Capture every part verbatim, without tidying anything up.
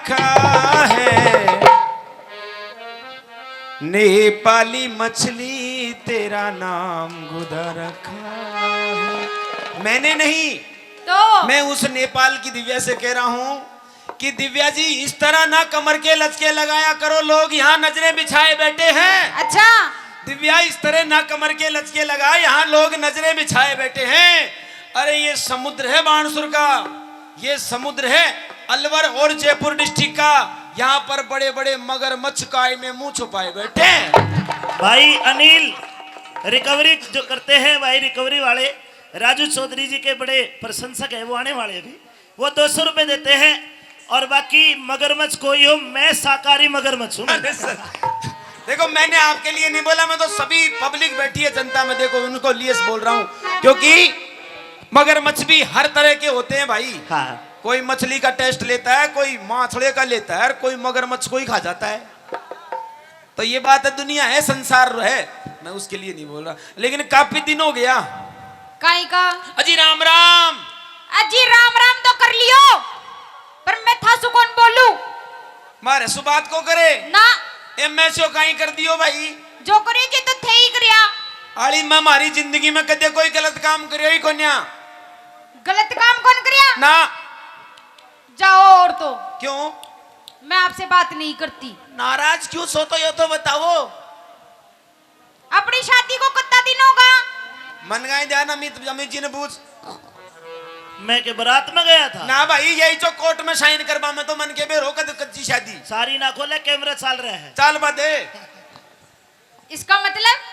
रखा है, नेपाली मछली तेरा नाम गुदा रखा है। मैंने नहीं, तो? मैं उस नेपाल की दिव्या से कह रहा हूँ कि दिव्या जी, इस तरह ना कमर के लचके लगाया करो, लोग यहाँ नजरें बिछाए बैठे हैं। अच्छा। दिव्या, इस तरह ना कमर के लचके लगा, यहाँ लोग नजरें बिछाए बैठे हैं। अरे, ये समुद्र है बाणसुर का, ये समुद्र है अलवर और जयपुर डिस्ट्रिक्ट का। यहाँ पर बड़े बड़े मगरमच्छ काय में मुंह छुपाए बैठे हैं। भाई अनिल, रिकवरी जो करते हैं भाई, रिकवरी वाले राजू चौधरी जी के बड़े प्रशंसक है, वो आने वाले हैं अभी। वो दो सौ रुपए देते हैं और बाकी मगरमच्छ कोई हो, मैं शाकाहारी मगरमच्छ हूँ। अरे सर, देखो, मैंने आपके लिए नहीं बोला, मैं तो सभी पब्लिक बैठी है, जनता में, देखो, उनको लिए से बोल रहा हूँ, क्योंकि मगरमच्छ भी हर तरह के होते हैं भाई। हाँ। कोई मछली का टेस्ट लेता है, कोई माछड़े का लेता है और कोई मगरमच्छ को ही खा जाता है। तो ये बात है, दुनिया है, संसार है, मैं उसके लिए नहीं बोल रहा, लेकिन काफी दिन हो गया। काई का? अजी राम राम। अजी राम राम तो कर लियो, पर मैं थासु कौन बोलू? मारे सु बात को करे ना। ए, मैं सो काई कर दियो भाई? जो करे जे तो थे ही करिया। आली, मैं हमारी जिंदगी में कदे कोई गलत काम करियो ही कोन्या। गलत काम कौन करिया? ना। जाओ और तो। क्यों? मैं आपसे बात नहीं करती। नाराज क्यों सो, तो यो तो बताओ। अपनी शादी को कितना दिन होगा? मन गाए ध्यान अमित, अमित जी ने पूछ। मैं के बारात में गया था। ना भाई, यही जो कोर्ट में साइन करवा में तो मन के बेरो कद कच्ची शादी। सारी ना खोले, कैमरा चल रहा है। चाल बा दे। इसका मतलब?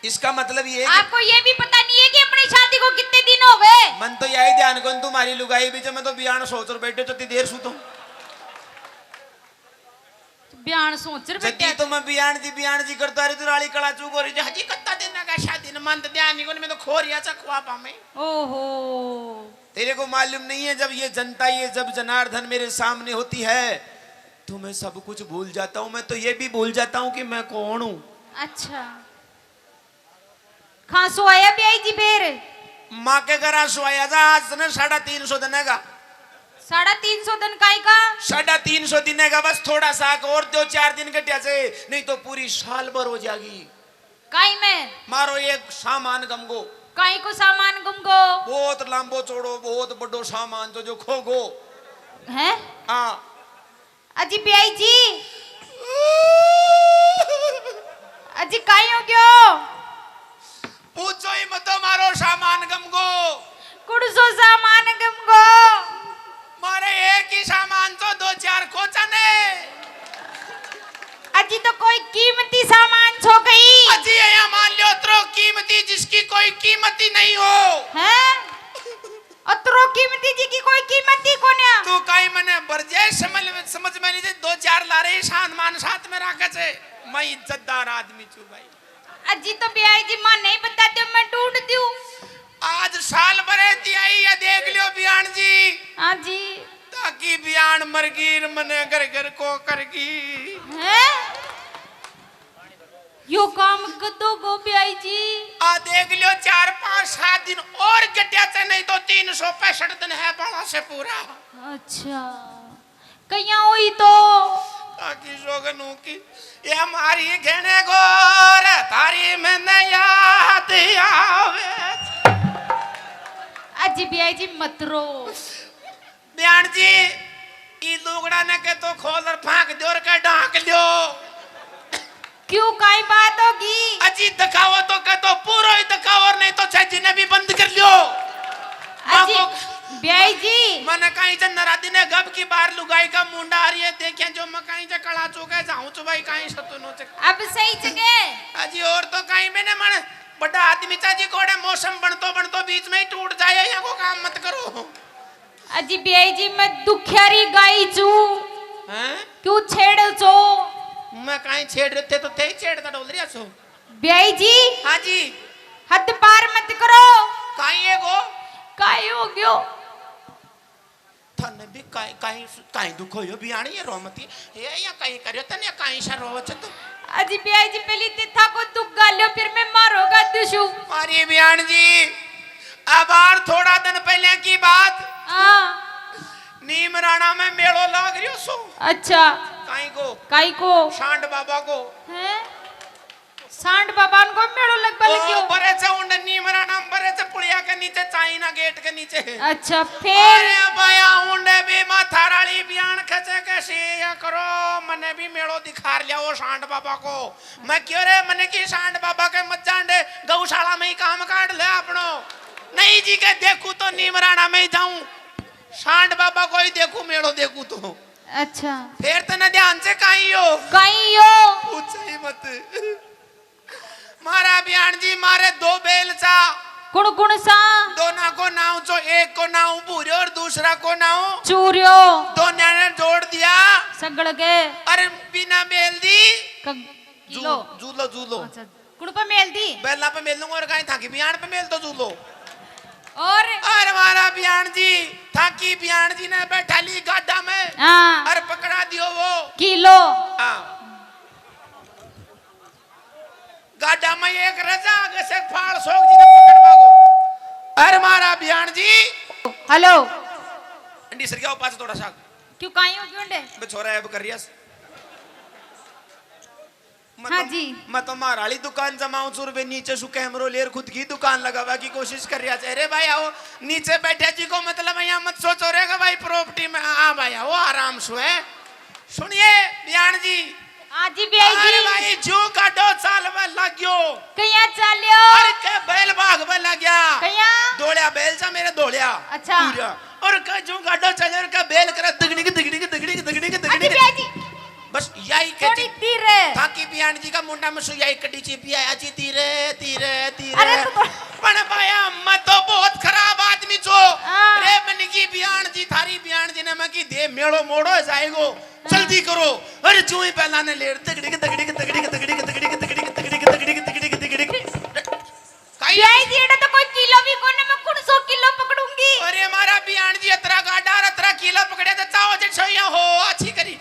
इसका मतलब ये है कि आपको ये भी पता नहीं है कि अपनी शादी को कितने दिन हो गए? मन तो यही ध्यान को, तुम्हारी लुगाई भी, जब मैं तो बयान सोच और बैठे तो इतनी देर सू तो। बयान सोच रहे जदी बेटा। तो मैं बयान जी, बयान जी करता रही, तू राली कला चूक हो रही, हजी कत्ता दिन का शादी न, मन तो ध्यान नहीं को, मैं तो खो रिया चा ख्वाबा में। ओहो। तेरे को मालूम नहीं है, जब ये जनता, ये जब जनार्दन मेरे सामने होती है, तो मैं सब कुछ भूल जाता हूँ। मैं तो ये भी भूल जाता हूँ कि मैं कौन हूँ। अच्छा, खां सो आया ब्याई जी बेर? माँ के घर सो आया जा, आज ने साढ़ा तीन सौ दिन है का। साढ़ा तीन सौ दिन काई का? साढ़ा तीन सौ दिन है का, बस थोड़ा सा और दो चार दिन घटिया से, नहीं तो पूरी साल भर हो जाएगी। काई में? मारो एक सामान गमगो। काई को सामान गमगो? बहुत लंबो चौड़ो, बहुत बड़ो सामान तो जो खोगो। हैं? हाँ। अजी ब्याई जी। अजी काई हो गयो? पूछो ही मत, मारो सामान गमगो। कुण सो सामान गमगो? मारे एक ही सामान तो दो चार खोचा ने। अजी तो कोई कीमती सामान छो गई। अजी या मान लियो, अतरो कीमती जिसकी कोई कीमत ही नहीं हो। हैं? अतरो कीमती जी की कोई कीमत ही कोन्या। तू काई मने बरजे समझ, समझ में नहीं जे, दो चार लारे सामान साथ में राखे छे। मैं इज्जतदार आदमी छू भाई। अजी तो ब्याई जी मां नहीं बताते, मैं ढूंढ दूं। आज साल भरे ती आई या देख लियो बियान जी। हाँ जी। ताकि बियान मरगीर मने घर घर को करगी। हैं? यो काम कदो गो ब्याई जी? आ देख लियो, चार पांच सात दिन और घटिया से, नहीं तो तीन सौ पैंसठ दिन है बाला से पूरा। अच्छा, कईया हुई तो। ताकि सोगन हूँ की, ये हमारी घने गोर थारी मैंने याद आवे। अजी ब्याई जी मत रो। ब्यान जी, ई लुगड़ा ने के तो खोल और फांक दो और के ढांक लियो। क्यों, काई बात होगी? अजी दिखाओ तो के तो पूरो ही दिखाओ, और नहीं तो छज्जी ने भी बंद कर लियो। अजी, माको ब्याई जी। मने काई जे नरादी ने गब की बार लुगाई का मुंडा आ रही है, देखे जो मैं काई जे कला चुके जाऊं चु भाई काई सतु नो चक। अब सही चके। अजी और तो काई मैंने मन बड़ा आदमी चाची कोड़े मौसम बनतो बनतो बीच में ही टूट जाए, यहाँ को काम मत करो। अजी ब्याई जी, मैं दुखियारी गाई चू। हैं? क्यों छेड़ चो? मैं काई छेड़ रहे थे, तो थे ही छेड़ता डोल रिया सो। ब्याई जी। हाँ जी। हद पार मत करो। काई है गो? काई हो गयो? थने भी काई, काई, काई दुख होयो बियाणी ये रोमती। ए, या काई करियो तने काई सा रोवत तू? अजी ब्याई जी, पहली ते था को दुख गाल्यो, फिर मैं मारोगा दुशु। अरे बियान जी, अब और थोड़ा दिन पहले की बात। हाँ। नीमराणा में मेलो लाग रियो सो। अच्छा। काई को? काई को? सांड बाबा को। हैं? सांड बाबा को मेलो लगवा लग्यो। बरे से उंड नीमराणा में बरे से पुलिया के नीचे, चाइना गेट के नीचे। अच्छा, फिर? अरे भैया, उंडे भी माथाराली बियान खचे के सी या करो, मने भी मेलो दिखार लिया वो सांड बाबा को। मैं क्यों रे, मने की सांड बाबा के मत जान दे, गौशाला में ही काम काट ले अपनो। नहीं जी के देखू तो नीमराणा में ही जाऊं, सांड बाबा को ही देखू, मेलो देखू तो। अच्छा। फिर तने ध्यान से काई हो? काई हो? पूछे ही मत। मारा बियान जी, मारे दो बैल सा। कुण कुण सा? दोना को नाम चो, एक को नाम भूरियो और दूसरा को नाम चूरियो। दोनों ने जोड़ दिया। सगड़ के। अरे बिना बैल दी। क-, जू-, किलो। जूलो, जूलो। अच्छा, कुण पे मेल दी? बैला पे मेल दूंगा और काई थाकी बियान पे मेल तो जूलो। और? अरे मारा बियान जी, थाकी बियान जी ने बैठा ली गाडा में। हाँ। अरे पकड़ा दियो वो। किलो। हाँ। गाडा में एक रजा आगे से फाड़ सोग जी ने पकड़वा गो। अरे मारा बियान जी। हेलो। अंडी सर गया पास थोड़ा सा। क्यों, काई हो गयो अंडे? बे छोरा है, अब कर रिया। मैं हाँ तो, जी। मैं तो मार वाली दुकान जमाऊं चुर बे, नीचे सु कैमरो लेर खुद की दुकान लगावा की कोशिश कर रिया। अरे भाई आओ, नीचे बैठे जी को मतलब यहाँ मत सोचो रे कि भाई प्रॉपर्टी में। हाँ भाई आओ, आराम सु है। सुनिए बियान जी, हाँ जी, बियाई अरे जी। भाई, जो गाडो चालवे लाग्यो। कहिया चाल्यो? अरे के बैल भागवे लाग्या। कहिया? धोलिया बैल सा मेरे धोलिया। अच्छा। पूरा। और के जो गाडो चले और के बैल करे दगड़ी की, दगड़ी की, दगड़ी की, दगड़ी की, दगड़ी अरे की। बियाई जी। बस यही के थोड़ी ची-, धीरे। ताकि बियान जी का मुंडा में सुई आई कटी ची, बियाया जी धीरे, धीरे, धीरे। अरे तो थोड़ा पण भाया, मैं तो बहुत खराब आदमी छो। हाँ। रे मन की बियान जी, थारी बियान जी ने मैं की दे मेलो मोड़ो जाएगो। जल्दी करो। अरे जो ही पहला ने लेट तगड़ी के तगड़ी के तगड़ी के तगड़ी के तगड़ी के तगड़ी के तगड़ी के तगड़ी के तगड़ी के तगड़ी के। काई बियाई जी, एड़ा तो कोई किलो भी कोने, मैं कुण सौ किलो पकड़ूंगी? अरे मारा बियान जी अतरा गाडा और अतरा किलो पकड़े तो चाहो जे छोया हो, अच्छी करी।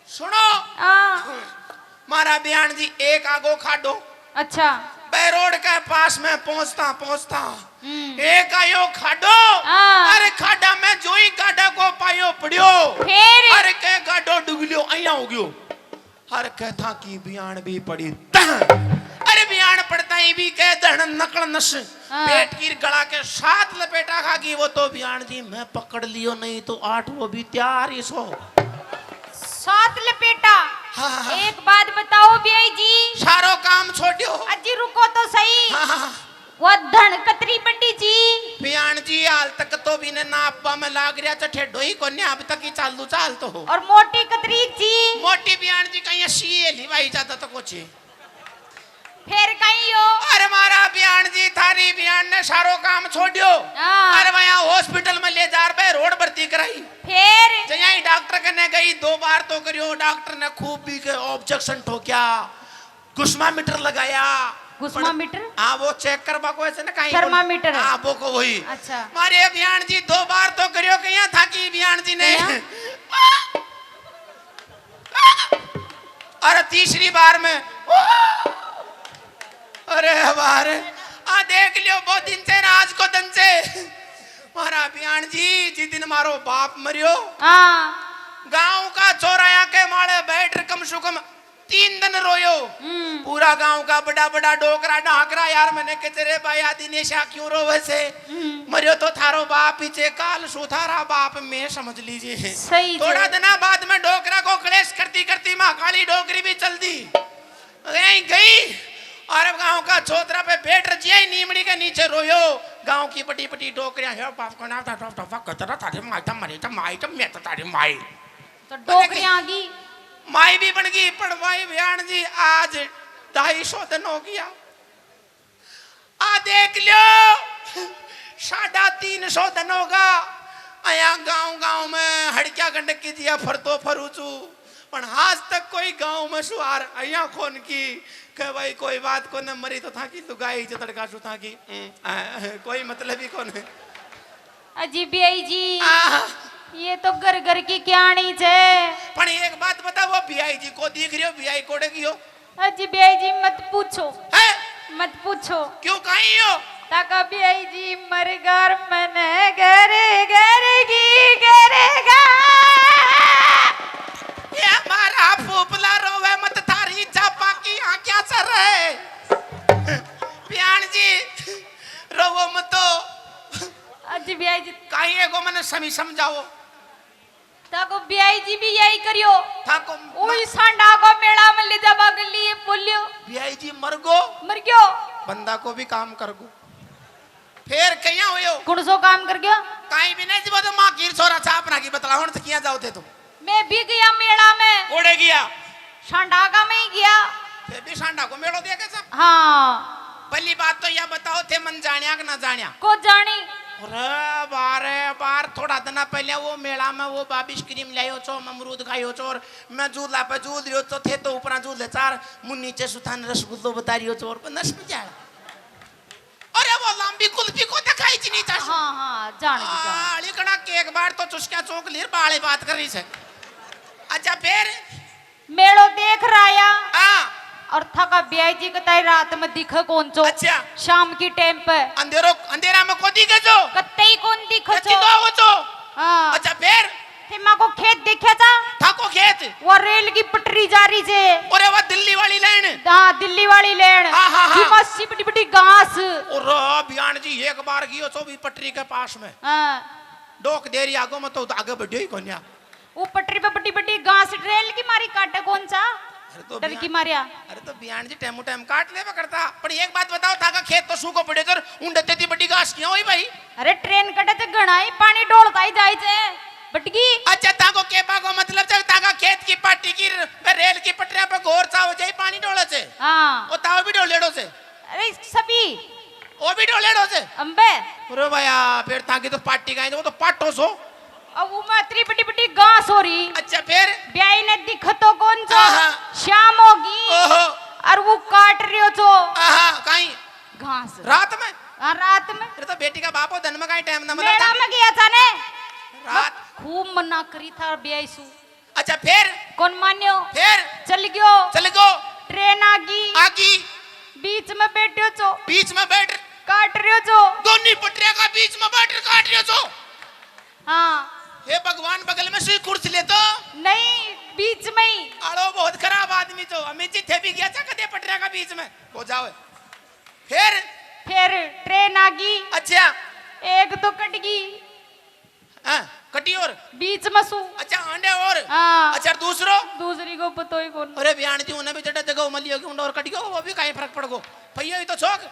सुनो। हाँ। मारा बियान जी एक आगो खाडो। अच्छा। बे रोड के पास में पहुंचता पहुंचता हम्म। एक आयो खाडो। हाँ। अरे खाडा में जो ही गाडा को पायो पड़ियो। फिर? अरे के गाडो डुगलियो, अइया हो गयो। अरे के थाकी बियान भी पड़ी। अरे बियान पड़ता ही भी के धन नकल नस। हाँ। पेट की गला के सात लपेटा खा गई वो तो बियान जी, मैं पकड़ लियो नहीं तो आठ वो भी तैयार ही सो। सात लपेटा। हाँ, हाँ, हाँ। एक बात बताओ बियाई जी। सारो काम छोड़ियो। अजी रुको तो सही। हाँ, हाँ, हाँ। वो धन कतरी बड़ी जी। बियान जी हाल तक तो भी ने नापा में लाग रिया, तो ठेडो ही कोन्या अब तक ही चालू चाल तो हो। और मोटी कतरी जी। मोटी बियान जी कहीं सी है नहीं भाई, ज्यादा तो कुछ। फिर कहीं हो? अरे मारा बियान जी, थारी बियान ने सारो काम छोड़ियो। हाँ। अरे वहाँ हॉस्पिटल में ले जा रहे, रोड भर्ती कराई। फिर? जहाँ ही डॉक्टर कने गई, दो बार तो करियो, डॉक्टर ने खूब भी के ऑब्जेक्शन ठोक्या, घुसमामीटर लगाया। घुसमामीटर? हाँ, वो चेक करवा को ऐसे ना कहीं को-, थर्मामीटर। हाँ, वो को वही। अच्छा। मारे बियान जी दो बार तो करियो, कहीं थाकी बियान जी ने। कहीं? अरे तीसरी बार में, अरे हमारे, आ देख लियो, वो दिन से ना आज को दिन से। मारा बियान जी, जिस दिन मारो बाप मरियो, हाँ। गांव का चौराया के माले बैठ कम से कम तीन दिन रोयो। हम्म। पूरा गांव का बड़ा बड़ा डोकरा ढाकरा यार, मैंने कहे, "रे भाई, आ दिनेशा क्यों रोवे से?" हम्म। मरियो तो थारो बाप पीछे, काल सु थारा बाप मैं समझ लीजिए। सही थोड़ा जी। दिना बाद में डोकरा को क्लेश करती करती माँ काली डोकरी भी चल दी। गई, गई। और अब गांव का चौतरा पे बैठ रजिया ही नीमड़ी के नीचे रोयो। गांव की बड़ी बड़ी डोकरियां, "हे बाप का नाम था, था, था, था, कचरा था, रे माई था, मरे था, माई था, मैं था, था, रे माई।" तो डोकरियां आ गई। माई भी बन गई, पण भाई बयान जी आज ढाई सौ दिन हो गया। आ देख लियो, साढ़ा तीन सौ दिन होगा। अया गांव गांव में हड़क्या गंडक की जिया फरतो फरू छू, पण आज तक कोई गांव में सुहार अया कौन की। कह भाई कोई बात को न मरी तो था की लुगाई जो तड़का सु था की। हम्म, आ, कोई मतलब ही कौन है। अजी बियाई जी, आह। ये तो घर घर की क्याणी छे। पण एक बात बता, वो बियाई जी को दिख रही हो, बियाई कोड़े की हो? अजी बियाई जी मत पूछो। हैं? मत पूछो। क्यों, काई हो? ताका बियाई जी मर घर मन घर घर की घर घर आप फोपला रोवे मत, थारी चापा की आंख्या सर है। ब्याण जी, रोवो मत तो। अजी ब्याई जी। काई एगो मने समी समझाओ। ताको ब्याई जी भी यही करियो। थाको उई सांडा को मेला में ले जावा के लिए बोलियो। ब्याई जी मर गो? मर गयो। बंदा को भी काम कर गो। फेर कहिया होयो? कौन सो काम कर गयो? काई भी नहीं जी, वो तो माँ की छोरा छाप ना की बतलावण से किया जाओ थे तो। मैं भी गया मेला में। कोड़े गया? सांडा का में ही गया। थे भी सांडा को मेलो देखे सब? हाँ। पहली बात तो या बताओ, थे मन जाण्या कि ना जाण्या? को जाणी? अरे बारे बार, थोड़ा दिन पहले वो मेला में वो बाबी आइसक्रीम लायो छो, मैं अमरूद खायो छो, और मैं झूला पे झूल रियो छो, थे तो ऊपर झूले चार, मुँह नीचे सुथान रसगुल्लो बता रियो छो, और नस में जाए। अरे वो लंबी कुल्फी को तो खाई ची नहीं चाशु। हाँ, हाँ, जान गई, जान। आ, लिखना के एक बार तो चुस्किया चौंक लीर बाले बात कर रही से। अच्छा फिर? मेलो देख रहा या। हाँ। और थका ब्याई जी कताई रात में दिखे कौन चो। अच्छा। शाम की टाइम पे। अंधेरो, अंधेरा में को दिखे जो? कत्ते ही कौन दिखे कत्ती चो। दो हो जो? हाँ। अच्छा फिर? थे माँ को खेत देख्या था? थाको खेत? वो रेल की पटरी जा रही जे। अरे वो दिल्ली वाली लाइन? हाँ, दिल्ली वाली लाइन। हाँ, हाँ, हाँ। जिमा सी बड़ी बड़ी घास। अरे ब्याण जी, एक बार गियो छो भी पटरी के पास में। हाँ। डोक देरी आगो में तो आगे बढ़ियो ही कोन्या। वो पटरी पे बड़ी बड़ी घास रेल की मारी काटे कौन सा? अरे तो डर की ब्याण मारिया। अरे तो ब्याण जी टाइमो टाइम काट ले करता। पर एक बात बताओ, थाका खेत तो सूखो पड़े तो उंडे तेती बड़ी घास क्यों हुई भाई? अरे ट्रेन कटे तो घणा ही पानी डोलता ही जाए जे। बटगी। अच्छा, ताको केबा को मतलब जब ताका खेत की पाटी की र-, पे रेल की पटरियां पे घोर सा हो जाए, पानी डोले से। हाँ। वो ताव भी डोलेड़ो से। अरे सभी। वो भी डोलेड़ो से। अम्बे। अरे भैया, फिर ताकि तो पाटी का है, वो तो पाटो सो। अब वो में इतनी बड़ी बड़ी घास हो रही। अच्छा, फिर? ब्याई ने दिख तो कौन जो। हाँ, हाँ। शाम होगी। ओहो। और वो काट रही हो जो। आहा, काई? घास। रात में? हाँ, रात में। फिर तो बेटी का बाप हो, दिन में काई टाइम ना मतलब मेला था। में गया था ने। रात। मैं खूब मना करी था ब्याई सू। अच्छा, फिर? कौन मान्यो? फिर? चल गयो। चल गयो। ट्रेन आ गई। आ गई। बीच में बैठो छो। बीच में बैठ। काट रह्यो छो। दोनों पटरिया का बीच में बैठ काट रह्यो छो। हाँ। हे भगवान, बगल में सुई कुर्सी ले तो। नहीं, बीच में ही। आलो बहुत खराब आदमी तो। अमित जी थे भी गया था कदे पटरिया का बीच में? हो जाओ। फिर? फिर ट्रेन आ गई। अच्छा। एक तो कट गई। हाँ, कटी और? बीच में सू। अच्छा, आंडे और? हाँ। अच्छा, दूसरो? दूसरी को पतो ही कौन। अरे, ब्याण जी, उन्हें भी जटा जगह मलियो कि उंडा और कट गयो, वो भी काई फर्क पड़ गो। भैया, ये तो छोक।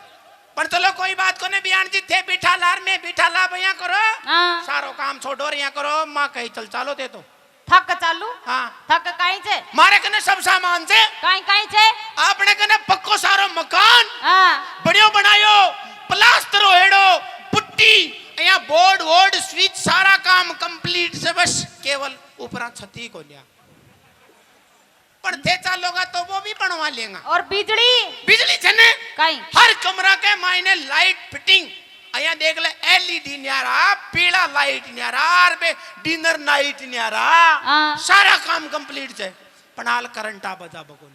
पर चलो, कोई बात कोने, ब्याण जी, थे बिठा लार, मैं बिठा ला, भैया करो। हाँ। सारो काम छोड़ो और यहाँ करो, माँ कही चल, चालो थे तो। थक चालू? हाँ। थक काई छे? मारे कने सब सामान छे। काई, काई छे? आपने कने पक्को सारो मकान। हाँ। बढ़ियो बनायो, प्लास्टर होएड़ो, पुट्टी, यहाँ बोर्ड वोर्ड, स्विच, सारा काम कंप्लीट से, बस केवल ऊपरा छती को लिया। पण थे चालोगा तो वो भी बनवा लेंगा। और बिजली? बिजली छे ने? काई? हर कमरा के मायने लाइट फिटिंग। अया देख ले, एलईडी न्यारा, पीला लाइट न्यारा, और बे डिनर नाइट न्यारा। हाँ। सारा काम कंप्लीट छे, पण हाल करंट आ बजा बगोन।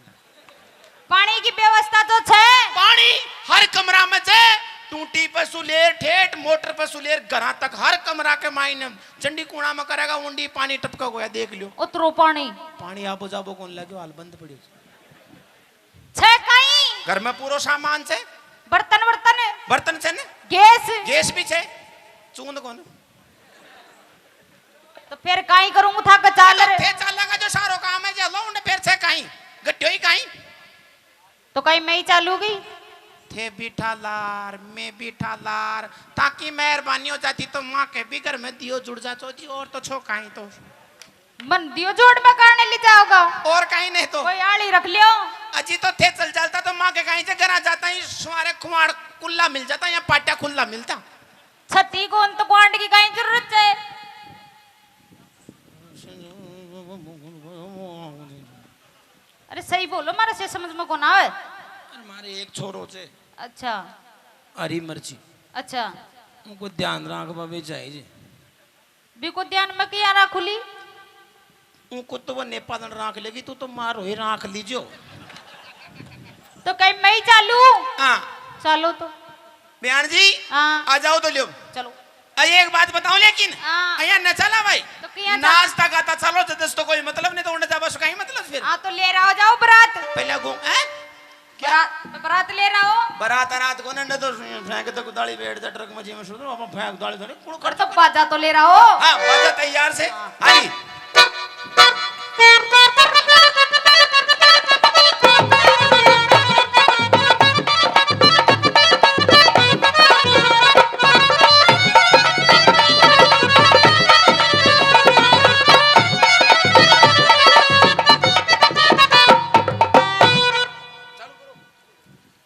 पानी की व्यवस्था तो छे? पानी हर कमरा में छे, टूटी पे सुलेर, ठेठ मोटर पे सुलेर, घरा तक हर कमरा के मायने चंडी कूणा में करेगा, उंडी पानी टपका गया, देख लियो। उतरो पानी। पानी आबो जाबो कौन लगे, हाल बंद पड़ी। छे काई? घर में पूरो सामान छे। बर्तन, बर्तन? बर्तन छे ने? गैस? गैस भी छे। चूंद कौन? तो फिर काई करूं, था के चाल तो रे। थे चालेगा जो सारो काम है, जे लो उन्हें फिर छे काई? गट्टियो ही काई? तो काई मैं ही चालूगी? थे बिठा लार, मैं बिठा लार, ताकि मेहरबानी हो जाती तो माँ के भी घर में दियो जुड़ जातो जी, और तो छो काई तो। मन दियो जोड़ में काने ले जाओगा? और काई नहीं तो। कोई आली रख लियो। अजी तो थे चल चलता तो माँ के काई से घरा जाता ही सुमारे खुआड़ खुला मिल जाता या पाटा खुला मिलता। छती को अंत गुआंढ की काई जरूरत है? अरे सही बोलो, मारे से समझ में कौन आवे। अरे मारे एक छोरो छे। अच्छा। हरी मिर्ची। अच्छा। उनको ध्यान राखबा भी चाहिए। बिको ध्यान में किया राखुली? उनको तो वो नेपालन राख लेगी, तू तो मार होई राख लीजो। तो कहीं मैं ही चालू? हाँ। चालो तो। बयान जी, हाँ। आ जाओ तो लियो। चलो। अरे एक बात बताओ लेकिन, हाँ। अया न चला भाई। तो किया चला? नाचता गाता चलो, जदस तो कोई मतलब नहीं, तो उन्हें जाबा से कहीं मतलब फिर। हाँ, तो ले रहा हो जाओ बारात। पहले घूम, हैं? क्या? बारात, बारात ले रहा हो? बारात रात को ना, न तो फेंक तो कुदाली बैठ जा ट्रक में, जी में सुधरो, अपन फेंक कुदाली धरे, कुड़ और कर तो बाजा तो ले रहा हो? हाँ, बाजा तैयार से। हाँ। हाँ जी।